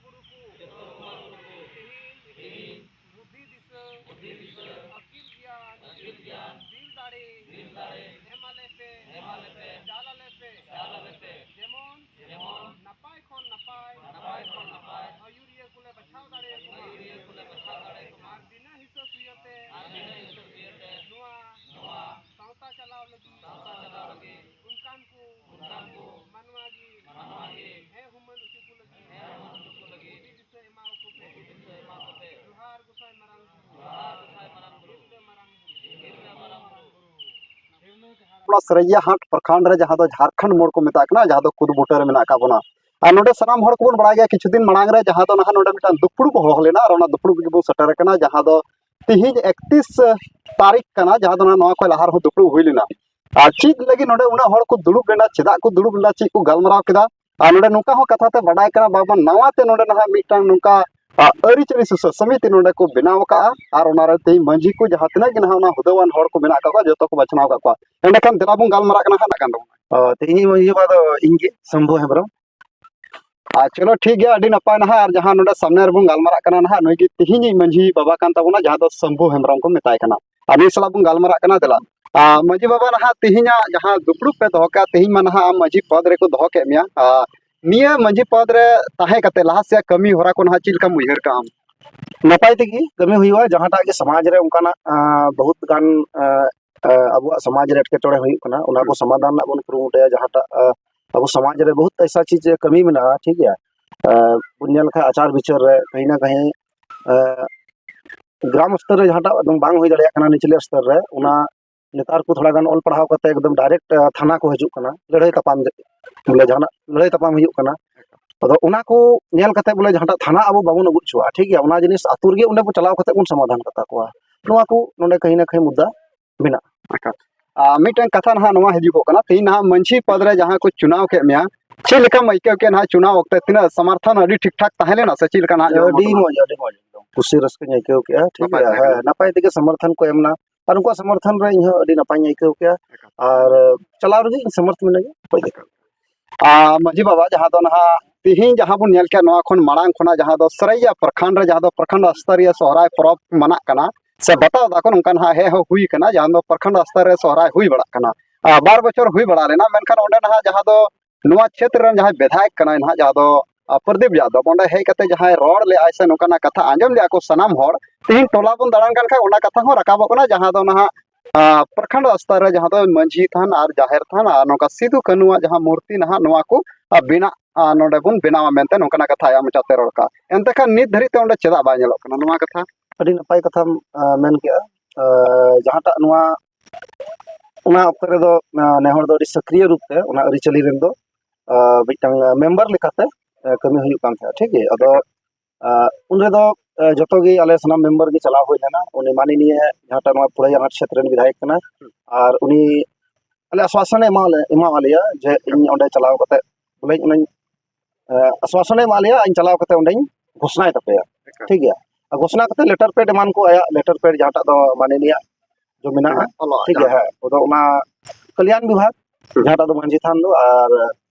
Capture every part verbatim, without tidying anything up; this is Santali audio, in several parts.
ᱵᱩᱨᱩ ᱠᱚ ᱛᱮᱦᱮᱧ ᱵᱩᱫᱽᱫᱷᱤ ᱫᱤᱥᱟᱹ ᱟᱹᱠᱤᱞ ᱜᱮᱭᱟᱱ ᱫᱤᱞ ᱫᱟᱲᱮ ᱮᱢᱟᱞᱮ ᱯᱮ, ᱪᱟᱞ ᱟᱞᱮ ᱯᱮ, ᱡᱮᱢᱚᱱ ᱱᱟᱯᱟᱭ ᱠᱷᱚᱱ ᱱᱟᱯᱟᱭ ᱟᱹᱭᱩᱨᱤᱭᱟᱹ ᱠᱚᱞᱮ ᱵᱟᱪᱷᱟᱣ ᱫᱟᱲᱮᱭᱟᱠᱚ ᱢᱟ᱾ ᱟᱨ ᱵᱤᱱᱟᱹ ᱦᱤᱥᱟᱹ ᱥᱩᱭᱟᱹ ᱛᱮ ᱱᱚᱣᱟ ᱥᱟᱶᱛᱟ ᱪᱟᱞᱟᱣ ᱞᱟᱹᱜᱤᱫ ᱚᱱᱠᱟᱱ ᱠᱚ ᱢᱟᱱᱣᱟ ᱜᱮ ᱦᱮᱸ ᱦᱩᱢᱟᱹᱱ ᱦᱚᱪᱚ ᱠᱚ ᱞᱟᱹᱜᱤᱫ ᱵᱩᱫᱷᱤ ᱫᱤᱥᱟᱹ ᱮᱢᱟ ᱠᱚ ᱯᱮ᱾ ᱡᱚᱦᱟᱨ ᱜᱚᱸᱥᱟᱭ ᱢᱟᱨᱟᱝ ᱵᱩᱨᱩ, ᱛᱤᱨᱞᱟᱹ ᱢᱟᱨᱟᱝ ᱵᱩᱨᱩ, ᱛᱤᱨᱞᱟᱹ ᱢᱟᱨᱟᱝ ᱵᱩᱨᱩ᱾ ᱚᱱᱟ ᱥᱟᱹᱨᱟᱹᱭᱠᱮᱞᱟ ᱦᱟᱴ ᱯᱨᱚᱠᱷᱚᱸᱰ ᱨᱮ, ᱡᱟᱦᱟᱸ ᱫᱚ ᱡᱷᱟᱲᱠᱷᱚᱸᱰ ᱢᱳᱲ ᱠᱚ ᱢᱮᱛᱟᱜ ᱠᱟᱱᱟ, ᱡᱟᱦᱟᱸ ᱫᱚ ᱠᱩᱫ ᱵᱩᱴᱟᱹ ᱨᱮ ᱢᱮᱱᱟᱜ ᱟᱠᱟᱫ ᱵᱚᱱᱟ᱾ ᱟᱨ ᱱᱚᱰᱮ ᱥᱟᱱᱟᱢ ᱦᱚᱲ ᱠᱚᱵᱚᱱ ᱵᱟᱲᱟᱭ ᱜᱮᱭᱟ, ᱠᱤᱪᱷᱩ ᱫᱤᱱ ᱢᱟᱲᱟᱝ ᱨᱮ ᱡᱟᱦᱟᱸ ᱫᱚ ᱱᱟᱦᱟᱜ ᱱᱚᱰᱮ ᱢᱤᱫᱴᱟᱝ ᱫᱩᱯᱲᱩᱵ ᱦᱚᱦᱚ ᱞᱮᱱᱟ, ᱟᱨ ᱚᱱᱟ ᱫᱩᱯᱲᱩᱵ ᱨᱮᱜᱮ ᱵᱚᱱ ᱥᱮᱴᱮᱨ ᱟᱠᱟᱱᱟ, ᱡᱟᱦᱟᱸ ᱫᱚ ᱛᱤᱦᱤᱧ ᱮᱠᱛᱤᱥ ᱛᱟᱹᱨᱤᱠᱷ ᱠᱟᱱᱟ, ᱡᱟᱦᱟᱸ ᱫᱚ ᱱᱟᱦᱟᱜ ᱱᱚᱣᱟ ᱠᱷᱚᱱ ᱞᱟᱦᱟ ᱨᱮᱦᱚᱸ ᱫᱩᱯᱲᱩᱵ ᱦᱩᱭ ᱞᱮᱱᱟ᱾ ᱟᱨ ᱪᱮᱫ ᱞᱟᱹᱜᱤᱫ ᱱᱚᱰᱮ ᱩᱱᱟᱹᱜ ᱦᱚᱲ ᱠᱚ ᱫᱩᱲᱩᱵ ᱞᱮᱱᱟ, ᱪᱮᱫᱟᱜ ᱠᱚ ᱫᱩᱲᱩᱵ ᱞᱮᱱᱟ, ᱪᱮᱫ ᱠᱚ ᱜᱟᱞᱢᱟᱨᱟᱣ ᱠᱮᱫᱟ, ᱟᱨ ᱱᱚᱰᱮ ᱱᱚᱝᱠᱟ ᱦᱚᱸ ᱠᱟᱛᱷᱟ ᱛᱮ ᱵᱟᱰᱟᱭ ᱠᱟᱱᱟ, ᱵᱟᱝᱢᱟ ᱱᱟᱣᱟ ᱛᱮ ᱱᱚᱰᱮ ᱱᱟᱦᱟᱜ ᱢᱤᱫᱴᱟᱝ ᱱᱚᱝᱠᱟ, ᱟ, ᱟᱹᱨᱤᱪᱟᱹᱞᱤ ᱥᱩᱥᱟᱹᱨ ᱥᱚᱢᱤᱛᱤ ᱱᱚᱰᱮ ᱠᱚ ᱵᱮᱱᱟᱣ ᱟᱠᱟᱫᱼᱟ, ᱟᱨ ᱚᱱᱟᱨᱮ ᱛᱮᱦᱮᱧ ᱢᱟᱹᱡᱷᱤ ᱠᱚ ᱡᱟᱦᱟᱸ ᱛᱤᱱᱟᱹᱜ ᱜᱮ ᱱᱟᱦᱟᱜ ᱚᱱᱟ ᱦᱩᱫᱟᱹᱣᱟᱱ ᱦᱚᱲ ᱠᱚ ᱢᱮᱱᱟᱜ ᱟᱠᱟᱫ ᱠᱚᱣᱟ, ᱡᱚᱛᱚ ᱠᱚ ᱵᱟᱪᱷᱱᱟᱣ ᱟᱠᱟᱫ ᱠᱚᱣᱟ᱾ ᱮᱸᱰᱮᱠᱷᱟᱱ ᱫᱮᱞᱟ ᱵᱚᱱ ᱜᱟᱞᱢᱟᱨᱟᱜ ᱠᱟᱱᱟ ᱦᱟᱸᱜ ᱱᱟᱜᱟᱢ ᱫᱚ᱾ ᱚ, ᱛᱮᱦᱮᱧ ᱢᱟᱹᱡᱷᱤ ᱵᱟᱵᱟ ᱫᱚ ᱤᱧ ᱜᱮ, ᱥᱚᱢᱵᱷᱩ ᱦᱮᱢᱵᱨᱚᱢ᱾ ᱟᱨ ᱪᱚᱞᱚ, ᱴᱷᱤᱠ ᱜᱮᱭᱟ, ᱟᱹᱰᱤ ᱱᱟᱯᱟᱭ ᱱᱟᱦᱟᱜ᱾ ᱟᱨ ᱡᱟᱦᱟᱸ ᱱᱚᱰᱮ ᱥᱟᱢᱱᱮ ᱨᱮᱵᱚᱱ ᱜᱟᱞᱢᱟᱨᱟᱜ ᱠᱟᱱᱟ ᱱᱟᱦᱟᱜ, ᱱᱩᱭ ᱜᱮ ᱛᱮᱦᱮᱧᱤᱡ ᱢᱟᱹᱡᱷᱤ ᱵᱟᱵᱟ ᱠᱟᱱ ᱛᱟᱵᱚᱱᱟ, ᱡᱟᱦᱟᱸ ᱫᱚ ᱥᱚᱢᱵᱷᱩ ᱦᱮᱢᱵᱨᱚᱢ ᱠᱚ ᱢᱮᱛᱟᱭ ᱠᱟᱱᱟ᱾ ᱟᱨ ᱱᱩᱭ ᱥᱟᱞᱟᱜ ᱵᱚᱱ ᱜᱟᱞᱢᱟᱨᱟᱜ ᱠᱟᱱᱟ, ᱫᱮᱞᱟ᱾ ᱟᱨ ᱢᱟᱹᱡᱷᱤ ᱵᱟᱵᱟ, ᱱᱟᱦᱟᱜ ᱛᱮᱦᱮᱧᱟᱜ ᱡᱟᱦᱟᱸ ᱫᱩᱯᱲᱩᱵ ᱯᱮ ᱫᱚᱦᱚ ᱠᱮᱜᱼᱟ, ᱛᱮᱦᱮᱧ ᱢᱟ ᱱᱟᱦᱟᱜ ᱟᱢ ᱢᱟᱹᱡᱷᱤ ᱯᱚᱫᱽ ᱨᱮᱠᱚ ᱫᱚᱦᱚ ᱠᱮᱫ ᱢᱮᱭᱟ᱾ ᱟᱨ ᱱᱤᱭᱟᱹ ᱢᱟᱹᱡᱷᱤ ᱯᱚᱫᱽ ᱨᱮ ᱛᱟᱦᱮᱸ ᱠᱟᱛᱮ ᱞᱟᱦᱟ ᱥᱮᱫ ᱠᱟᱹᱢᱤ ᱦᱚᱨᱟ ᱠᱚ ᱱᱟᱦᱟᱜ ᱪᱮᱫ ᱞᱮᱠᱟᱢ ᱩᱭᱦᱟᱹᱨ ᱠᱟᱜᱼᱟ ᱟᱢ? ᱱᱟᱯᱟᱭ ᱛᱮᱜᱮ ᱠᱟᱹᱢᱤ ᱦᱩᱭᱩᱜᱼᱟ᱾ ᱡᱟᱦᱟᱸᱴᱟᱜ ᱜᱮ ᱥᱚᱢᱟᱡᱽ ᱨᱮ ᱚᱱᱠᱟᱱᱟᱜ, ᱟᱸ, ᱵᱚᱦᱩᱛ ᱜᱟᱱ, ᱟᱸ, ᱟᱸ, ᱟᱵᱚᱣᱟᱜ ᱥᱚᱢᱟᱡᱽ ᱨᱮ ᱮᱴᱠᱮᱴᱚᱬᱮ ᱦᱩᱭᱩᱜ ᱠᱟᱱᱟ, ᱚᱱᱟ ᱠᱚ ᱦᱩᱸ᱾ ᱥᱚᱢᱟᱫᱷᱟᱱ ᱨᱮᱱᱟᱜ ᱵᱚᱱ ᱠᱩᱨᱩᱢᱩᱴᱩᱭᱟ᱾ ᱡᱟᱦᱟᱸᱴᱟᱜ, ᱟᱸ, ᱟᱵᱚ ᱥᱚᱢᱟᱡᱽ ᱨᱮ ᱵᱚᱦᱩᱛ ᱮᱭᱥᱟ ᱪᱤᱡᱽ ᱠᱟᱹᱢᱤ ᱢᱮᱱᱟᱜᱼᱟ, ᱴᱷᱤᱠ ᱜᱮᱭᱟ᱾ ᱟᱸ, ᱵᱚᱱ ᱧᱮᱞ ᱞᱮᱠᱷᱟᱱ ᱟᱪᱟᱨ ᱵᱤᱪᱟᱹᱨ ᱨᱮ ᱠᱟᱹᱦᱤ ᱱᱟ ᱠᱟᱹᱦᱤ, ᱟᱸ, ᱜᱨᱟᱢ ᱥᱛᱚᱨ ᱨᱮ ᱡᱟᱦᱟᱸᱴᱟᱜ ᱮᱠᱫᱚᱢ ᱵᱟᱝ ᱦᱩᱭ ᱫᱟᱲᱮᱭᱟᱜ ᱠᱟᱱᱟ ᱱᱤᱪᱞᱤ ᱥᱛᱚᱨ ᱨᱮ, ᱚᱱᱟ ᱦᱩᱸ᱾ ᱱᱮᱛᱟᱨ ᱠᱚ ᱛᱷᱚᱲᱟ ᱜᱟᱱ ᱚᱞ ᱯᱟᱲᱦᱟᱣ ᱠᱟᱛᱮ ᱮᱠᱫᱚᱢ direct, ᱟᱸ, ᱛᱷᱟᱱᱟ ᱠᱚ ᱦᱤᱡᱩᱜ ᱠᱟᱱᱟ, ᱞᱟᱹᱲᱦᱟᱹᱭ ᱛᱟᱯᱟᱢ, ᱵᱚᱞᱮ ᱡᱟᱦᱟᱱᱟᱜ ᱞᱟᱹᱲᱦᱟᱹᱭ ᱛᱟᱯᱟᱢ ᱦᱩᱭᱩᱜ ᱠᱟᱱᱟ᱾ ᱟᱫᱚ ᱚᱱᱟ ᱠᱚ ᱧᱮᱞ ᱠᱟᱛᱮ ᱵᱚᱞᱮ ᱡᱟᱦᱟᱸᱴᱟᱜ ᱛᱷᱟᱱᱟ ᱟᱵᱚ ᱵᱟᱵᱚᱱ ᱟᱹᱜᱩ ᱦᱚᱪᱚᱣᱟᱜᱼᱟ, ᱴᱷᱤᱠ ᱜᱮᱭᱟ, ᱚᱱᱟ ᱡᱤᱱᱤᱥ ᱟᱹᱛᱩ ᱨᱮᱜᱮ ᱚᱸᱰᱮ ᱵᱚ ᱪᱟᱞᱟᱣ ᱠᱟᱛᱮ ᱵᱚᱱ ᱥᱚᱢᱟᱫᱷᱟᱱ ᱠᱟᱛᱟ ᱠᱚᱣᱟ᱾ ᱱᱚᱣᱟ ᱠᱚ ᱱᱚᱰᱮ ᱠᱟᱹᱦᱤ ᱱᱟ ᱠᱟᱹᱦᱤ ᱢᱩᱫᱽᱫᱟ ᱢᱮᱱᱟᱜᱼᱟ᱾ ᱟᱪᱪᱷᱟ᱾ ᱟᱨ ᱢᱤᱫᱴᱮᱱ ᱠᱟᱛᱷᱟ ᱱᱟᱦᱟᱜ ᱱᱚᱣᱟ ᱦᱤᱡᱩᱜᱚᱜ ᱠᱟᱱᱟ, ᱛᱮᱦᱮᱧ ᱱᱟᱦᱟᱜ ᱢᱟᱹᱡᱷᱤ ᱯᱚᱫᱽ ᱨᱮ ᱡᱟᱦᱟᱸ ᱠᱚ ᱪᱩᱱᱟᱣ ᱠᱮᱫ ᱢᱮᱭᱟ, ᱪᱮᱫ ᱞᱮᱠᱟᱢ ᱟᱹᱭᱠᱟᱹᱣ ᱠᱮᱫ ᱱᱟᱦᱟᱜ ᱪᱩᱱᱟᱣ ᱚᱠᱛᱮ? ᱛᱤᱱᱟᱹᱜ ᱥᱚᱢᱚᱨᱛᱷᱚᱱ ᱟᱹᱰᱤ ᱴᱷᱤᱠ ᱴᱷᱟᱠ ᱛᱟᱦᱮᱸ ᱞᱮᱱᱟ ᱥᱮ ᱪᱮᱫ ᱞᱮᱠᱟ ᱱᱟᱦᱟᱜ ᱧᱟᱢ ᱟᱹᱰᱤ ᱟᱠᱟᱱᱟ? ᱢᱚᱡᱽ, ᱟᱹᱰᱤ ᱢᱚᱡᱽ, ᱮᱠᱫᱚᱢ ᱠᱩᱥᱤ ᱨᱟᱹᱥᱠᱟᱹᱧ ᱟᱹᱭᱠᱟᱹᱣ ᱠᱮᱜᱼᱟ, ᱴᱷᱤᱠ ᱱᱟᱯᱟᱭ ᱜᱮᱭᱟ᱾ ᱛᱟᱦᱮᱸ ᱦᱮᱸ, ᱠᱟᱱᱟ᱾ ᱱᱟᱯᱟᱭ ᱛᱮᱜᱮ ᱥᱚᱢᱚᱨᱛᱷᱚᱱ ᱠᱚ ᱮᱢ ᱮᱱᱟ, ᱟᱨ ᱩᱱᱠᱩᱣᱟᱜ ᱥᱚᱢᱚᱨᱛᱷᱚᱱ ᱨᱮ ᱤᱧ ᱦᱚᱸ ᱟᱹᱰᱤ ᱱᱟᱯᱟᱭᱤᱧ ᱟᱹᱭᱠᱟᱹᱣ ᱠᱮᱜᱼᱟ, ᱮᱠᱟᱞ᱾ ᱟᱨ ᱪᱟᱞᱟᱣ ᱨᱮᱜᱮ ᱤᱧ ᱥᱚᱢᱚᱨᱛᱷᱚᱱ ᱢᱮᱱᱟᱜᱼᱟ᱾ ᱟᱨ ᱢᱟᱹᱡᱷᱤ ᱵᱟᱵᱟ, ᱡᱟᱦᱟᱸ ᱫᱚ ᱱᱟᱦᱟᱜ ᱛᱤᱦᱤᱧ ᱡᱟᱦᱟᱸ ᱵᱚᱱ ᱧᱮᱞ ᱠᱮᱫ, ᱱᱚᱣᱟ ᱠᱷᱚᱱ ᱢᱟᱲᱟᱝ ᱠᱷᱚᱱᱟᱜ ᱡᱟᱦᱟᱸ ᱫᱚ ᱥᱟᱹᱨᱟᱹᱭᱟ ᱯᱨᱚᱠᱷᱚᱸᱰ ᱨᱮ ᱡᱟᱦᱟᱸ ᱫᱚ ᱯᱨᱚᱠᱷᱚᱸᱰ ᱥᱛᱚᱨᱤᱭᱚ ᱥᱚᱦᱨᱟᱭ ᱯᱚᱨᱚᱵᱽ ᱢᱟᱱᱟᱜ ᱠᱟᱱᱟ ᱥᱮ ᱵᱟᱛᱟᱣ ᱫᱟᱠᱚ, ᱱᱚᱝᱠᱟ ᱱᱟᱦᱟᱜ ᱦᱮᱡ ᱦᱚᱸ ᱦᱩᱭ ᱠᱟᱱᱟ, ᱡᱟᱦᱟᱸ ᱫᱚ ᱯᱨᱚᱠᱷᱚᱸᱰ ᱥᱛᱚᱨ ᱨᱮ ᱥᱚᱦᱨᱟᱭ ᱦᱩᱭ ᱵᱟᱲᱟᱜ ᱠᱟᱱᱟ᱾ ᱟᱨ ᱵᱟᱨ ᱵᱚᱪᱷᱚᱨ ᱦᱩᱭ ᱵᱟᱲᱟ ᱞᱮᱱᱟ, ᱢᱮᱱᱠᱷᱟᱱ ᱚᱸᱰᱮ ᱱᱟᱦᱟᱜ ᱡᱟᱦᱟᱸ ᱫᱚ ᱱᱚᱣᱟ ᱠᱷᱮᱛᱨᱮ ᱨᱮᱱ ᱡᱟᱦᱟᱸᱭ ᱵᱤᱫᱷᱟᱭᱚᱠ ᱠᱟᱱᱟᱭ ᱱᱟᱦᱟᱜ, ᱡᱟᱦᱟᱸ ᱫᱚ ᱟᱨ ᱯᱨᱚᱫᱤᱯ ᱡᱟᱫᱚᱵ, ᱚᱸᱰᱮ ᱦᱮᱡ ᱠᱟᱛᱮ ᱡᱟᱦᱟᱸᱭ ᱨᱚᱲ ᱞᱮᱫᱟᱭ ᱥᱮ ᱱᱚᱝᱠᱟᱱᱟᱜ ᱠᱟᱛᱷᱟ ᱟᱸᱡᱚᱢ ᱞᱮᱫᱟ ᱠᱚ ᱥᱟᱱᱟᱢ ᱦᱚᱲ, ᱛᱤᱦᱤᱧ ᱴᱚᱞᱟ ᱵᱚᱱ ᱫᱟᱬᱟᱱ ᱠᱟᱱ ᱠᱷᱟᱱ ᱚᱱᱟ ᱠᱟᱛᱷᱟ ᱦᱚᱸ ᱨᱟᱠᱟᱵᱚᱜ ᱠᱟᱱᱟ, ᱡᱟᱦᱟᱸ ᱫᱚ ᱱᱟᱦᱟᱜ ᱟᱨ ᱯᱨᱚᱠᱷᱚᱸᱰ ᱥᱛᱚᱨ ᱨᱮ ᱡᱟᱦᱟᱸ ᱫᱚ ᱢᱟᱹᱡᱷᱤ ᱛᱷᱟᱱ ᱟᱨ ᱡᱟᱦᱮᱨ ᱛᱷᱟᱱ ᱟᱨ ᱱᱚᱝᱠᱟ ᱥᱤᱫᱩ ᱠᱟᱹᱱᱩᱣᱟᱜ ᱡᱟᱦᱟᱸ ᱢᱩᱨᱛᱤ ᱱᱟᱦᱟᱜ, ᱱᱚᱣᱟ ᱠᱚ ᱟᱨ ᱵᱮᱱᱟᱜ ᱟᱨ ᱱᱚᱰᱮ ᱵᱚᱱ ᱵᱮᱱᱟᱣᱟ ᱢᱮᱱᱛᱮ ᱱᱚᱝᱠᱟᱱᱟᱜ ᱠᱟᱛᱷᱟ ᱟᱭᱟᱜ ᱢᱚᱪᱟᱛᱮ ᱨᱚᱲ ᱠᱟᱜᱼᱟ᱾ ᱮᱱᱛᱮ ᱠᱷᱟᱱ ᱱᱤᱛ ᱫᱷᱟᱹᱨᱤᱡ ᱛᱮ ᱚᱸᱰᱮ ᱪᱮᱫᱟᱜ ᱵᱟᱭ ᱧᱮᱞᱚᱜ ᱠᱟᱱᱟ ᱱᱚᱣᱟ ᱠᱟᱛᱷᱟ? ᱟᱹᱰᱤ ᱱᱟᱯᱟᱭ ᱠᱟᱛᱷᱟᱢ, ᱟᱸ, ᱢᱮᱱ ᱠᱮᱜᱼᱟ᱾ ᱟᱸ, ᱡᱟᱦᱟᱸᱴᱟᱜ ᱱᱚᱣᱟ, ᱚᱱᱟ ᱚᱠᱛᱚ ᱨᱮᱫᱚ, ᱟᱸ, ᱱᱮ ᱦᱚᱲ ᱫᱚ ᱟᱹᱰᱤ ᱥᱟᱹᱠᱨᱤᱭᱚ ᱨᱩᱯ ᱛᱮ ᱚᱱᱟ ᱟᱹᱨᱤᱪᱟᱹᱞᱤ ᱨᱮᱱ ᱫᱚ, ᱟᱸ, ᱢᱤᱫᱴᱟᱝ ᱢᱮᱢᱵᱟᱨ ᱞᱮᱠᱟᱛᱮ, ᱟᱸ, ᱠᱟᱹᱢᱤ ᱦᱩᱭᱩᱜ ᱠᱟᱱ ᱛᱟᱦᱮᱸᱫ, ᱴᱷᱤᱠ ᱜᱮᱭᱟ᱾ ᱟᱫᱚ, ᱟᱸ, ᱩᱱ ᱨᱮᱫᱚ, ᱟᱸ, ᱡᱚᱛᱚ ᱜᱮ ᱟᱞᱮ ᱥᱟᱱᱟᱢ ᱢᱮᱢᱵᱟᱨ ᱜᱮ ᱪᱟᱞᱟᱣ ᱦᱩᱭ ᱞᱮᱱᱟ᱾ ᱩᱱᱤ ᱢᱟᱱᱱᱤᱭᱚ ᱡᱟᱦᱟᱸᱴᱟᱜ ᱱᱚᱣᱟ ᱯᱩᱲᱟᱹᱭᱟᱦᱟᱴ ᱠᱷᱮᱛᱨᱮ ᱨᱮᱱ ᱵᱤᱫᱷᱟᱭᱚᱠ ᱠᱟᱱᱟ, ᱟᱨ ᱩᱱᱤ ᱟᱞᱮ ᱟᱥᱣᱟᱥᱚᱱᱮ ᱮᱢᱟ ᱞᱮ, ᱮᱢᱟ ᱞᱮᱭᱟ ᱡᱮ ᱤᱧ ᱚᱸᱰᱮ ᱪᱟᱞᱟᱣ ᱠᱟᱛᱮ ᱵᱚᱞᱮ ᱚᱱᱟᱧ, ᱟᱸ, ᱟᱥᱣᱟᱥᱚᱱᱮ ᱮᱢᱟ ᱞᱮᱭᱟ, ᱤᱧ ᱪᱟᱞᱟᱣ ᱠᱟᱛᱮ ᱚᱸᱰᱮᱧ ᱜᱷᱳᱥᱱᱟᱭ ᱛᱟᱯᱮᱭᱟ, ᱮᱠᱟᱞ᱾ ᱴᱷᱤᱠ ᱜᱮᱭᱟ᱾ ᱟᱨ ᱜᱷᱳᱥᱱᱟ ᱠᱟᱛᱮ ᱞᱮᱴᱟᱨ ᱯᱮᱰ ᱮᱢᱟᱱ ᱠᱚ, ᱟᱭᱟᱜ ᱞᱮᱴᱟᱨ ᱯᱮᱰ ᱡᱟᱦᱟᱸᱴᱟᱜ ᱫᱚ ᱢᱟᱱᱱᱤᱭᱚ ᱡᱚ ᱢᱮᱱᱟᱜᱼᱟ, ᱦᱮᱸ, ᱚᱞᱚᱜ ᱴᱷᱤᱠ ᱜᱮᱭᱟ, ᱡᱟᱦᱟᱸ᱾ ᱦᱮᱸ, ᱟᱫᱚ ᱚᱱᱟ ᱠᱟᱞᱭᱟᱱ ᱵᱤᱵᱷᱟᱜᱽ, ᱦᱩᱸ᱾ ᱡᱟᱦᱟᱸᱴᱟᱜ ᱫᱚ ᱢᱟᱹᱡᱷᱤ ᱛᱷᱟᱱ ᱫᱚ, ᱟᱨ,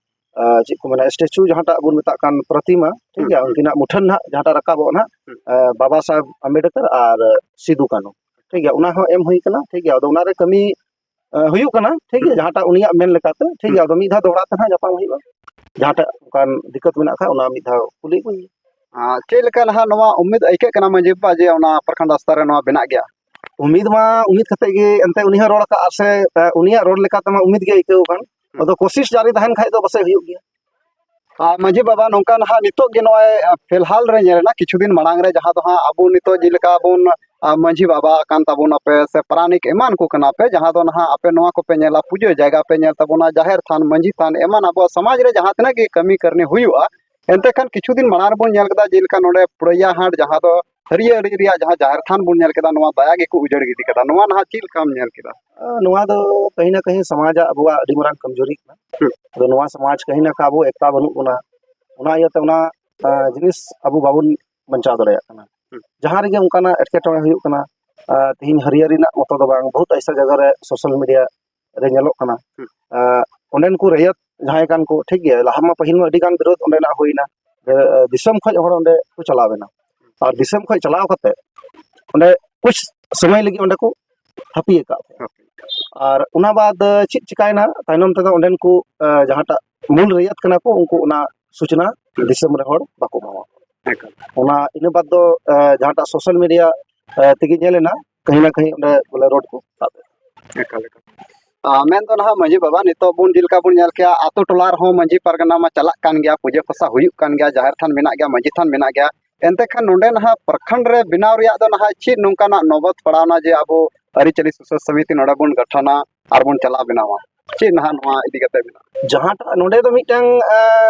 ᱟᱸ, ᱪᱮᱫ ᱠᱚ ᱢᱮᱱᱟ, ᱥᱴᱮᱪᱩ ᱡᱟᱦᱟᱸᱴᱟᱜ ᱵᱚᱱ ᱢᱮᱛᱟᱜ ᱠᱟᱱ ᱯᱨᱚᱛᱤᱢᱟ, ᱴᱷᱤᱠ ᱦᱩᱸ, ᱜᱮᱭᱟ, ᱦᱩᱸ᱾ ᱩᱱᱠᱤᱱᱟᱜ ᱢᱩᱴᱷᱟᱹᱱ ᱱᱟᱦᱟᱜ ᱡᱟᱦᱟᱸᱴᱟᱜ ᱨᱟᱠᱟᱵᱚᱜ ᱱᱟᱦᱟᱜ, ᱦᱩᱸ᱾ ᱟᱸ, ᱵᱟᱵᱟ ᱥᱟᱦᱮᱵᱽ ᱟᱢᱵᱮᱰᱠᱚᱨ ᱟᱨ ᱥᱤᱫᱩ ᱠᱟᱹᱱᱦᱩ, ᱴᱷᱤᱠ ᱜᱮᱭᱟ, ᱚᱱᱟ ᱦᱚᱸ ᱮᱢ ᱦᱩᱭ ᱠᱟᱱᱟ, ᱴᱷᱤᱠ ᱜᱮᱭᱟ᱾ ᱟᱫᱚ ᱚᱱᱟᱨᱮ ᱠᱟᱹᱢᱤ, ᱟᱸ, ᱦᱩᱭᱩᱜ ᱠᱟᱱᱟ, ᱴᱷᱤᱠ ᱜᱮᱭᱟ, ᱦᱩᱸ᱾ ᱡᱟᱦᱟᱸᱴᱟᱜ ᱩᱱᱤᱭᱟᱜ ᱢᱮᱱ ᱞᱮᱠᱟᱛᱮ, ᱴᱷᱤᱠ ᱜᱮᱭᱟ᱾ ᱦᱩᱸ᱾ ᱟᱫᱚ ᱢᱤᱫ ᱫᱷᱟᱣ ᱫᱚᱦᱲᱟ ᱛᱮ ᱱᱟᱦᱟᱜ ᱧᱟᱯᱟᱢ ᱦᱩᱭᱩᱜᱼᱟ, ᱡᱟᱦᱟᱸᱴᱟᱜ ᱚᱱᱠᱟᱱ ᱫᱤᱠᱠᱟᱛ ᱢᱮᱱᱟᱜ ᱠᱷᱟᱱ ᱚᱱᱟ ᱢᱤᱫ ᱫᱷᱟᱣ ᱠᱩᱞᱤ ᱠᱚ ᱦᱩᱭᱩᱜᱼᱟ᱾ ᱟᱨ ᱪᱮᱫ ᱞᱮᱠᱟ ᱱᱟᱦᱟᱜ ᱱᱚᱣᱟ ᱩᱢᱤᱫ ᱟᱹᱭᱠᱟᱹᱜ ᱠᱟᱱᱟ ᱢᱟᱹᱡᱷᱤ ᱵᱟᱵᱟ ᱡᱮ ᱚᱱᱟ ᱯᱨᱚᱠᱷᱚᱸᱰ ᱥᱛᱚᱨ ᱨᱮ ᱱᱚᱣᱟ ᱵᱮᱱᱟᱜ ᱜᱮᱭᱟ? ᱩᱢᱤᱫ ᱢᱟ ᱩᱢᱤᱫ ᱠᱟᱛᱮ ᱜᱮ ᱮᱱᱛᱮ ᱩᱱᱤ ᱦᱚᱸ ᱨᱚᱲ ᱟᱠᱟᱫᱼᱟ ᱥᱮ, ᱮ, ᱩᱱᱤᱭᱟᱜ ᱨᱚᱲ ᱞᱮᱠᱟ ᱛᱮᱢᱟ ᱩᱢᱤᱫ ᱜᱮ ᱟᱹᱭᱠᱟᱹᱣ ᱠᱟᱱ᱾ ᱦᱩᱸ᱾ ᱟᱫᱚ ᱠᱳᱥᱤᱥ ᱡᱟᱹᱨᱤ ᱛᱟᱦᱮᱱ ᱠᱷᱟᱡ ᱫᱚ ᱯᱟᱥᱮᱡ ᱦᱩᱭᱩᱜ ᱜᱮᱭᱟ᱾ ᱟᱨ ᱢᱟᱹᱡᱷᱤ ᱵᱟᱵᱟ, ᱱᱚᱝᱠᱟ ᱱᱟᱦᱟᱜ ᱱᱤᱛᱚᱜ ᱜᱮ ᱱᱚᱜᱼᱚᱭ, ᱮ, ᱯᱷᱤᱞᱦᱟᱞ ᱨᱮ ᱧᱮᱞ ᱮᱱᱟ, ᱠᱤᱪᱷᱩ ᱫᱤᱱ ᱢᱟᱲᱟᱝ ᱨᱮ ᱡᱟᱦᱟᱸ ᱫᱚ ᱦᱟᱸᱜ ᱟᱵᱚ ᱱᱤᱛᱚᱜ ᱡᱮᱞᱮᱠᱟ ᱵᱚᱱ, ᱟ, ᱢᱟᱹᱡᱷᱤ ᱵᱟᱵᱟ ᱠᱟᱱ ᱛᱟᱵᱚᱱᱟᱯᱮ ᱥᱮ ᱯᱟᱨᱟᱱᱤᱠ ᱮᱢᱟᱱ ᱠᱚ ᱠᱟᱱᱟ ᱯᱮ, ᱡᱟᱦᱟᱸ ᱫᱚ ᱱᱟᱦᱟᱜ ᱟᱯᱮ ᱱᱚᱣᱟ ᱠᱚᱯᱮ ᱧᱮᱞᱟ, ᱯᱩᱡᱟᱹ ᱡᱟᱭᱜᱟ ᱯᱮ ᱧᱮᱞ ᱛᱟᱵᱚᱱᱟ, ᱡᱟᱦᱮᱨ ᱛᱷᱟᱱ, ᱢᱟᱹᱡᱷᱤ ᱛᱷᱟᱱ, ᱮᱢᱟᱱ ᱟᱵᱚᱣᱟᱜ ᱥᱚᱢᱟᱡᱽ ᱨᱮ ᱡᱟᱦᱟᱸ ᱛᱤᱱᱟᱹᱜ ᱜᱮ ᱠᱟᱹᱢᱤ ᱠᱟᱹᱨᱱᱤ ᱦᱩᱭᱩᱜᱼᱟ, ᱮᱱᱛᱮ ᱠᱷᱟᱱ ᱠᱤᱪᱷᱩ ᱫᱤᱱ ᱢᱟᱲᱟᱝ ᱨᱮᱵᱚᱱ ᱧᱮᱞ ᱠᱮᱫᱟ, ᱡᱮᱞᱮᱠᱟ ᱱᱚᱰᱮ ᱯᱩᱲᱟᱹᱭᱟᱹ ᱦᱟᱴ, ᱡᱟᱦᱟᱸ ᱫᱚ ᱦᱟᱹᱨᱭᱟᱹᱲᱤ ᱨᱮᱭᱟᱜ ᱡᱟᱦᱟᱸ ᱡᱟᱦᱮᱨ ᱛᱷᱟᱱ ᱵᱚᱱ ᱧᱮᱞ ᱠᱮᱫᱟ, ᱱᱚᱣᱟ ᱫᱟᱭᱟ ᱜᱮᱠᱚ ᱩᱡᱟᱹᱲ ᱜᱤᱰᱤ ᱠᱟᱫᱟ᱾ ᱱᱚᱣᱟ ᱱᱟᱦᱟᱜ ᱪᱮᱫ ᱞᱮᱠᱟᱢ ᱧᱮᱞ ᱠᱮᱫᱟ? ᱟᱸ, ᱱᱚᱣᱟ ᱫᱚ ᱠᱟᱹᱦᱤ ᱱᱟ ᱠᱟᱹᱦᱤ ᱥᱚᱢᱟᱡᱟᱜ ᱟᱵᱚᱣᱟᱜ ᱟᱹᱰᱤ ᱢᱟᱨᱟᱝ ᱠᱚᱢᱡᱳᱨᱤ ᱠᱟᱱᱟ᱾ ᱦᱩᱸ᱾ ᱟᱫᱚ ᱱᱚᱣᱟ ᱥᱚᱢᱟᱡᱽ ᱠᱟᱹᱦᱤ ᱱᱟ ᱠᱟᱹᱦᱤ ᱟᱵᱚ ᱮᱠᱛᱟ ᱵᱟᱹᱱᱩᱜ ᱵᱚᱱᱟ, ᱚᱱᱟ ᱤᱭᱟᱹᱛᱮ ᱚᱱᱟ, ᱟᱸ, ᱡᱤᱱᱤᱥ ᱟᱵᱚ ᱵᱟᱵᱚᱱ ᱵᱟᱧᱪᱟᱣ ᱫᱟᱲᱮᱭᱟᱜ ᱠᱟᱱᱟ᱾ ᱦᱩᱸ᱾ ᱡᱟᱦᱟᱸ ᱨᱮᱜᱮ ᱚᱱᱠᱟᱱᱟᱜ ᱮᱴᱠᱮᱴᱚᱬᱮ ᱦᱩᱭᱩᱜ ᱠᱟᱱᱟ, ᱟᱸ, ᱛᱤᱦᱤᱧ ᱦᱟᱹᱨᱭᱟᱹᱲᱤ ᱨᱮᱱᱟᱜ ᱢᱚᱛᱚ ᱫᱚ ᱵᱟᱝ, ᱵᱚᱦᱩᱛ ᱟᱭᱥᱟ ᱡᱟᱭᱜᱟ ᱨᱮ ᱥᱳᱥᱟᱞ ᱢᱤᱰᱤᱭᱟ ᱨᱮ ᱧᱮᱞᱚᱜ ᱠᱟᱱᱟ᱾ ᱦᱩᱸ᱾ ᱟᱸ, ᱚᱸᱰᱮᱱ ᱠᱚ ᱨᱮᱭᱟᱛ ᱡᱟᱦᱟᱸᱭ ᱠᱟᱱ ᱠᱚ, ᱴᱷᱤᱠ ᱜᱮᱭᱟ, ᱞᱟᱦᱟ ᱢᱟ ᱯᱟᱹᱦᱤᱞ ᱢᱟ ᱟᱹᱰᱤ ᱜᱟᱱ ᱵᱤᱨᱳᱫᱷ ᱚᱸᱰᱮᱱᱟᱜ ᱦᱩᱭᱱᱟ, ᱡᱮ, ᱮ, ᱫᱤᱥᱚᱢ ᱠᱷᱚᱱ ᱦᱚᱲ ᱚᱸᱰᱮ ᱠᱚ ᱪᱟᱞᱟᱣ ᱮᱱᱟ, ᱟᱨ ᱫᱤᱥᱚᱢ ᱠᱷᱚᱱ ᱪᱟᱞᱟᱣ ᱠᱟᱛᱮ ᱚᱸᱰᱮ ᱠᱩᱪ ᱥᱚᱢᱚᱭ ᱞᱟᱹᱜᱤᱫ ᱚᱸᱰᱮ ᱠᱚ ᱦᱟᱹᱯᱤ ᱟᱠᱟᱫ ᱛᱟᱦᱮᱸᱫ᱾ ᱟᱨ ᱚᱱᱟ ᱵᱟᱫ, ᱮ, ᱪᱮᱫ ᱪᱤᱠᱟᱭᱮᱱᱟ ᱛᱟᱭᱱᱚᱢ ᱛᱮᱫᱚ, ᱚᱸᱰᱮᱱ ᱠᱚ, ᱮ, ᱡᱟᱦᱟᱸᱴᱟᱜ ᱢᱩᱞ ᱨᱮᱭᱟᱛ ᱠᱟᱱᱟ ᱠᱚ, ᱩᱱᱠᱩ ᱚᱱᱟ ᱥᱩᱪᱱᱟ ᱫᱤᱥᱚᱢ ᱨᱮ ᱦᱚᱲ ᱵᱟᱠᱚ ᱮᱢᱟᱣᱟ᱾ ᱮᱠᱟᱞ᱾ ᱚᱱᱟ ᱤᱱᱟᱹ ᱵᱟᱫ ᱫᱚ, ᱮ, ᱡᱟᱦᱟᱸᱴᱟᱜ ᱥᱳᱥᱟᱞ ᱢᱤᱰᱤᱭᱟ, ᱮ, ᱛᱮᱜᱮ ᱧᱮᱞ ᱮᱱᱟ, ᱠᱟᱹᱦᱤ ᱱᱟ ᱠᱟᱹᱦᱤ ᱚᱸᱰᱮ ᱵᱚᱞᱮ ᱨᱳᱰ ᱠᱚ ᱥᱟᱵ ᱮᱫᱟ᱾ ᱮᱠᱟᱞ, ᱮᱠᱟᱞ᱾ ᱟ, ᱢᱮᱱᱫᱚ ᱱᱟᱦᱟᱜ ᱢᱟᱺᱡᱷᱤ ᱵᱟᱵᱟ, ᱱᱤᱛᱚᱜ ᱵᱚᱱ ᱡᱮᱞᱮᱠᱟ ᱵᱚᱱ ᱧᱮᱞ ᱠᱮᱜᱼᱟ, ᱟᱛᱳ ᱴᱚᱞᱟ ᱨᱮᱦᱚᱸ ᱢᱟᱺᱡᱷᱤ ᱯᱟᱨᱜᱟᱱᱟ ᱢᱟ ᱪᱟᱞᱟᱜ ᱠᱟᱱ ᱜᱮᱭᱟ, ᱯᱩᱡᱟᱹ ᱯᱟᱥᱟ ᱦᱩᱭᱩᱜ ᱠᱟᱱ ᱜᱮᱭᱟ, ᱡᱟᱦᱮᱨ ᱛᱷᱟᱱ ᱢᱮᱱᱟᱜ ᱜᱮᱭᱟ, ᱢᱟᱺᱡᱷᱤ ᱛᱷᱟᱱ ᱢᱮᱱᱟᱜ ᱜᱮᱭᱟ, ᱮᱱᱛᱮ ᱠᱷᱟᱱ ᱱᱚᱰᱮ ᱱᱟᱦᱟᱜ ᱯᱨᱚᱠᱷᱚᱸᱰ ᱨᱮ ᱵᱮᱱᱟᱣ ᱨᱮᱭᱟᱜ ᱫᱚ ᱱᱟᱦᱟᱜ ᱪᱮᱫ ᱱᱚᱝᱠᱟᱱᱟᱜ ᱱᱚᱵᱚᱛ ᱯᱟᱲᱟᱣᱱᱟ ᱡᱮ ᱟᱵᱚ ᱟᱹᱨᱤᱪᱟᱹᱞᱤ ᱥᱩᱥᱟᱹᱨ ᱥᱚᱢᱤᱛᱤ ᱱᱚᱰᱮ ᱵᱚᱱ ᱜᱚᱴᱷᱚᱱᱟ ᱟᱨ ᱵᱚᱱ ᱪᱟᱞᱟᱣ ᱵᱮᱱᱟᱣᱟ? ᱪᱮᱫ ᱱᱟᱦᱟᱜ ᱱᱚᱣᱟ ᱤᱫᱤ ᱠᱟᱛᱮ ᱢᱮᱱᱟᱜᱼᱟ? ᱡᱟᱦᱟᱸᱴᱟᱜ ᱱᱚᱰᱮ ᱫᱚ ᱢᱤᱫᱴᱟᱝ, ᱮ,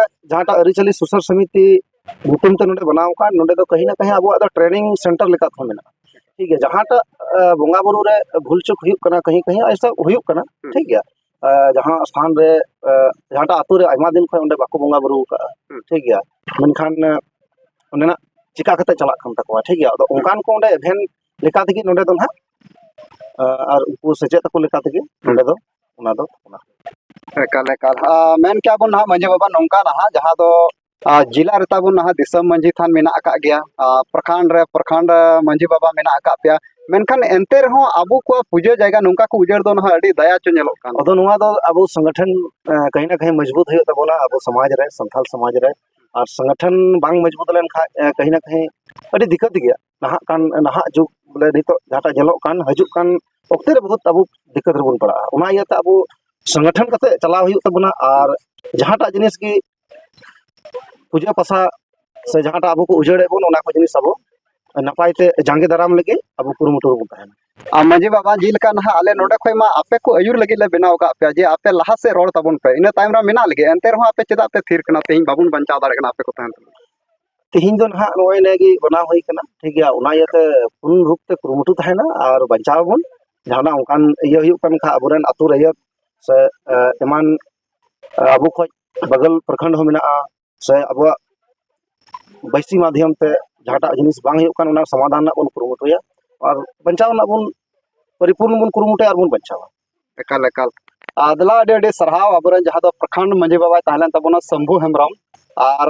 ᱡᱟᱦᱟᱸᱴᱟᱜ ᱟᱹᱨᱤᱪᱟᱹᱞᱤ ᱥᱩᱥᱟᱹᱨ ᱥᱚᱢᱤᱛᱤ ᱧᱩᱛᱩᱢ ᱛᱮ ᱱᱚᱰᱮ ᱵᱮᱱᱟᱣ ᱟᱠᱟᱱ, ᱱᱚᱰᱮ ᱫᱚ ᱠᱟᱹᱦᱤ ᱱᱟ ᱠᱟᱹᱦᱤ ᱟᱵᱚᱣᱟᱜ ᱫᱚ ᱴᱨᱮᱱᱤᱝ ᱥᱮᱱᱴᱟᱨ ᱞᱮᱠᱟ ᱛᱮᱦᱚᱸ ᱢᱮᱱᱟᱜᱼᱟ᱾ ᱴᱷᱤᱠ ᱜᱮᱭᱟ, ᱡᱟᱦᱟᱸᱴᱟᱜ, ᱮ, ᱵᱚᱸᱜᱟ ᱵᱩᱨᱩ ᱨᱮ ᱵᱷᱩᱞ ᱪᱩᱠ ᱦᱩᱭᱩᱜ ᱠᱟᱱᱟ, ᱠᱟᱹᱦᱤ ᱠᱟᱹᱦᱤ ᱮᱥᱟ ᱦᱩᱭᱩᱜ ᱠᱟᱱᱟ, ᱦᱩᱸ᱾ ᱴᱷᱤᱠ ᱜᱮᱭᱟ, ᱮ, ᱡᱟᱦᱟᱸ ᱥᱛᱷᱟᱱ ᱨᱮ, ᱮ, ᱡᱟᱦᱟᱸᱴᱟᱜ ᱟᱛᱳ ᱨᱮ ᱟᱭᱢᱟ ᱫᱤᱱ ᱠᱷᱚᱱ ᱚᱸᱰᱮ ᱵᱟᱠᱚ ᱵᱚᱸᱜᱟ ᱵᱩᱨᱩ ᱟᱠᱟᱫᱼᱟ, ᱦᱩᱸ᱾ ᱴᱷᱤᱠ ᱜᱮᱭᱟ, ᱢᱮᱱᱠᱷᱟᱱ, ᱮ, ᱚᱸᱰᱮᱱᱟᱜ ᱪᱤᱠᱟ ᱠᱟᱛᱮ ᱪᱟᱞᱟᱜ ᱠᱟᱱ ᱛᱟᱠᱚᱣᱟ, ᱴᱷᱤᱠ ᱜᱮᱭᱟ, ᱟᱫᱚ ᱦᱩᱸ᱾ ᱚᱱᱠᱟᱱ ᱠᱚ ᱚᱸᱰᱮ ᱮᱵᱷᱮᱱ ᱞᱮᱠᱟ ᱛᱮᱜᱮ ᱱᱚᱰᱮ ᱫᱚ ᱱᱟᱦᱟᱜ, ᱮ, ᱟᱨ ᱩᱱᱠᱩ ᱥᱮᱪᱮᱫ ᱟᱠᱚ ᱞᱮᱠᱟ ᱛᱮᱜᱮ ᱱᱚᱰᱮ ᱫᱚ ᱚᱱᱟ ᱫᱚ ᱚᱱᱟ᱾ ᱮᱠᱟᱞ, ᱮᱠᱟᱞ᱾ ᱟ, ᱢᱮᱱ ᱠᱮᱜᱼᱟ ᱵᱚᱱ ᱱᱟᱦᱟᱜ ᱢᱟᱺᱡᱷᱤ ᱵᱟᱵᱟ ᱱᱚᱝᱠᱟ ᱱᱟᱦᱟᱜ, ᱡᱟᱦᱟᱸ ᱫᱚ, ᱟ, ᱡᱮᱞᱟ ᱨᱮ ᱛᱟᱵᱚᱱ ᱱᱟᱦᱟᱜ ᱫᱤᱥᱚᱢ ᱢᱟᱺᱡᱷᱤ ᱛᱷᱟᱱ ᱢᱮᱱᱟᱜ ᱟᱠᱟᱫ ᱜᱮᱭᱟ, ᱟ, ᱯᱨᱚᱠᱷᱚᱸᱰ ᱨᱮ ᱯᱨᱚᱠᱷᱚᱸᱰ ᱢᱟᱺᱡᱷᱤ ᱵᱟᱵᱟ ᱢᱮᱱᱟᱜ ᱟᱠᱟᱫ ᱯᱮᱭᱟ, ᱢᱮᱱᱠᱷᱟᱱ ᱮᱱᱛᱮ ᱨᱮᱦᱚᱸ ᱟᱵᱚ ᱠᱚᱣᱟᱜ ᱯᱩᱡᱟᱹ ᱡᱟᱭᱜᱟ ᱱᱚᱝᱠᱟ ᱠᱚ ᱩᱡᱟᱹᱲ ᱫᱚ ᱱᱟᱦᱟᱜ ᱟᱹᱰᱤ ᱫᱟᱭᱟ ᱪᱚ ᱧᱮᱞᱚᱜ ᱠᱟᱱ᱾ ᱟᱫᱚ ᱱᱚᱣᱟ ᱫᱚ ᱟᱵᱚ ᱥᱚᱝᱜᱚᱴᱷᱚᱱ, ᱮ, ᱠᱟᱹᱦᱤ ᱱᱟ ᱠᱟᱹᱦᱤ ᱢᱚᱡᱽᱵᱩᱛ ᱦᱩᱭᱩᱜ ᱛᱟᱵᱚᱱᱟ ᱟᱵᱚ ᱥᱚᱢᱟᱡᱽ ᱨᱮ, ᱥᱟᱱᱛᱟᱲ ᱥᱚᱢᱟᱡᱽ ᱨᱮ᱾ ᱟᱨ ᱥᱚᱝᱜᱚᱴᱷᱚᱱ ᱵᱟᱝ ᱢᱚᱡᱽᱵᱩᱛ ᱞᱮᱱᱠᱷᱟᱱ, ᱮ, ᱠᱟᱹᱦᱤ ᱱᱟ ᱠᱟᱹᱦᱤ ᱟᱹᱰᱤ ᱫᱤᱠᱠᱟᱛ ᱜᱮᱭᱟ᱾ ᱱᱟᱦᱟᱜ ᱠᱟᱱ, ᱱᱟᱦᱟᱜ ᱡᱩᱜᱽ ᱵᱚᱞᱮ ᱱᱤᱛᱚᱜ ᱡᱟᱦᱟᱸᱴᱟᱜ ᱧᱮᱞᱚᱜ ᱠᱟᱱ, ᱦᱤᱡᱩᱜ ᱠᱟᱱ ᱚᱠᱛᱮ ᱨᱮ ᱵᱚᱦᱩᱛ ᱟᱵᱚ ᱫᱤᱠᱠᱟᱛ ᱨᱮᱵᱚᱱ ᱯᱟᱲᱟᱜᱼᱟ᱾ ᱚᱱᱟ ᱤᱭᱟᱹᱛᱮ ᱟᱵᱚ ᱥᱚᱝᱜᱚᱴᱷᱚᱱ ᱠᱟᱛᱮ ᱪᱟᱞᱟᱣ ᱦᱩᱭᱩᱜ ᱛᱟᱵᱚᱱᱟ᱾ ᱟᱨ ᱡᱟᱦᱟᱸᱴᱟᱜ ᱡᱤᱱᱤᱥ ᱜᱮ ᱯᱩᱡᱟᱹ ᱯᱟᱥᱟ ᱥᱮ ᱡᱟᱦᱟᱸᱴᱟᱜ ᱟᱵᱚ ᱠᱚ ᱩᱡᱟᱹᱲᱮᱫ ᱵᱚᱱ, ᱚᱱᱟ ᱠᱚ ᱡᱤᱱᱤᱥ ᱟᱵᱚ ᱱᱟᱯᱟᱭ ᱛᱮ ᱡᱟᱸᱜᱮ ᱫᱟᱨᱟᱢ ᱞᱟᱹᱜᱤᱫ ᱟᱵᱚ ᱠᱩᱨᱩᱢᱩᱴᱩ ᱨᱮᱵᱚᱱ ᱛᱟᱦᱮᱱᱟ᱾ ᱟᱨ ᱢᱟᱺᱡᱷᱤ ᱵᱟᱵᱟ, ᱡᱮᱞᱮᱠᱟ ᱱᱟᱦᱟᱜ ᱟᱞᱮ ᱱᱚᱰᱮ ᱠᱷᱚᱱ ᱢᱟ ᱟᱯᱮ ᱠᱚ ᱟᱹᱭᱩᱨ ᱞᱟᱹᱜᱤᱫ ᱞᱮ ᱵᱮᱱᱟᱣ ᱟᱠᱟᱫ ᱯᱮᱭᱟ ᱡᱮ ᱟᱯᱮ ᱞᱟᱦᱟ ᱥᱮᱫ ᱨᱚᱲ ᱛᱟᱵᱚᱱ ᱯᱮ, ᱤᱱᱟᱹ ᱛᱟᱭᱚᱢ ᱨᱮ ᱢᱮᱱᱟᱜ ᱞᱮᱜᱮ, ᱮᱱᱛᱮ ᱨᱮᱦᱚᱸ ᱟᱯᱮ ᱪᱮᱫᱟᱜ ᱯᱮ ᱛᱷᱤᱨ ᱠᱟᱱᱟ? ᱛᱮᱦᱮᱧ ᱵᱟᱵᱚᱱ ᱵᱟᱧᱪᱟᱣ ᱫᱟᱲᱮᱭᱟᱜ ᱠᱟᱱᱟ ᱟᱯᱮ ᱠᱚ ᱛᱟᱦᱮᱱ ᱛᱩᱞᱩᱡ᱾ ᱛᱮᱦᱮᱧ ᱫᱚ ᱱᱟᱦᱟᱜ ᱱᱚᱜᱼᱚᱭ ᱱᱤᱭᱟᱹ ᱜᱮ ᱵᱮᱱᱟᱣ ᱦᱩᱭ ᱠᱟᱱᱟ, ᱴᱷᱤᱠ ᱜᱮᱭᱟ, ᱚᱱᱟ ᱤᱭᱟᱹᱛᱮ ᱯᱩᱨᱱ ᱨᱩᱯ ᱛᱮ ᱠᱩᱨᱩᱢᱩᱴᱩ ᱛᱟᱦᱮᱱᱟ ᱟᱨ ᱵᱟᱧᱪᱟᱣ ᱟᱵᱚᱱ᱾ ᱡᱟᱦᱟᱱᱟᱜ ᱚᱱᱠᱟᱱ ᱤᱭᱟᱹ ᱦᱩᱭᱩᱜ ᱠᱟᱱ ᱠᱷᱟᱱ ᱟᱵᱚᱨᱮᱱ ᱟᱹᱛᱩ ᱨᱟᱹᱭᱟᱹᱛ ᱥᱮ, ᱮ, ᱮᱢᱟᱱ, ᱮ, ᱟᱵᱚ ᱠᱷᱚᱱ ᱵᱟᱜᱟᱞ ᱯᱨᱚᱠᱷᱚᱸᱰ ᱦᱚᱸ ᱢᱮᱱᱟᱜᱼᱟ, ᱥᱮ ᱟᱵᱚᱣᱟᱜ ᱵᱟᱹᱭᱥᱤ ᱢᱟᱫᱷᱭᱚᱢ ᱛᱮ ᱡᱟᱦᱟᱸᱴᱟᱜ ᱡᱤᱱᱤᱥ ᱵᱟᱝ ᱦᱩᱭᱩᱜ ᱠᱟᱱ, ᱚᱱᱟ ᱥᱚᱢᱟᱫᱷᱟᱱ ᱨᱮᱱᱟᱜ ᱵᱚᱱ ᱠᱩᱨᱩᱢᱩᱴᱩᱭᱟ ᱟᱨ ᱵᱟᱧᱪᱟᱣ ᱨᱮᱱᱟᱜ ᱵᱚᱱ ᱯᱚᱨᱤᱯᱩᱨᱱᱚ ᱵᱚᱱ ᱠᱩᱨᱩᱢᱩᱴᱩᱭᱟ ᱟᱨ ᱵᱚᱱ ᱵᱟᱧᱪᱟᱣᱟ᱾ ᱮᱠᱟᱞ, ᱮᱠᱟᱞ᱾ ᱟᱨ ᱫᱮᱞᱟ, ᱟᱹᱰᱤ ᱟᱹᱰᱤ ᱥᱟᱨᱦᱟᱣ ᱟᱵᱚᱨᱮᱱ ᱡᱟᱦᱟᱸ ᱫᱚ ᱯᱨᱚᱠᱷᱚᱸᱰ ᱢᱟᱺᱡᱷᱤ ᱵᱟᱵᱟᱭ ᱛᱟᱦᱮᱸ ᱞᱮᱱ ᱛᱟᱵᱚᱱᱟ, ᱥᱚᱢᱵᱷᱩ ᱦᱮᱢᱵᱨᱚᱢ᱾ ᱟᱨ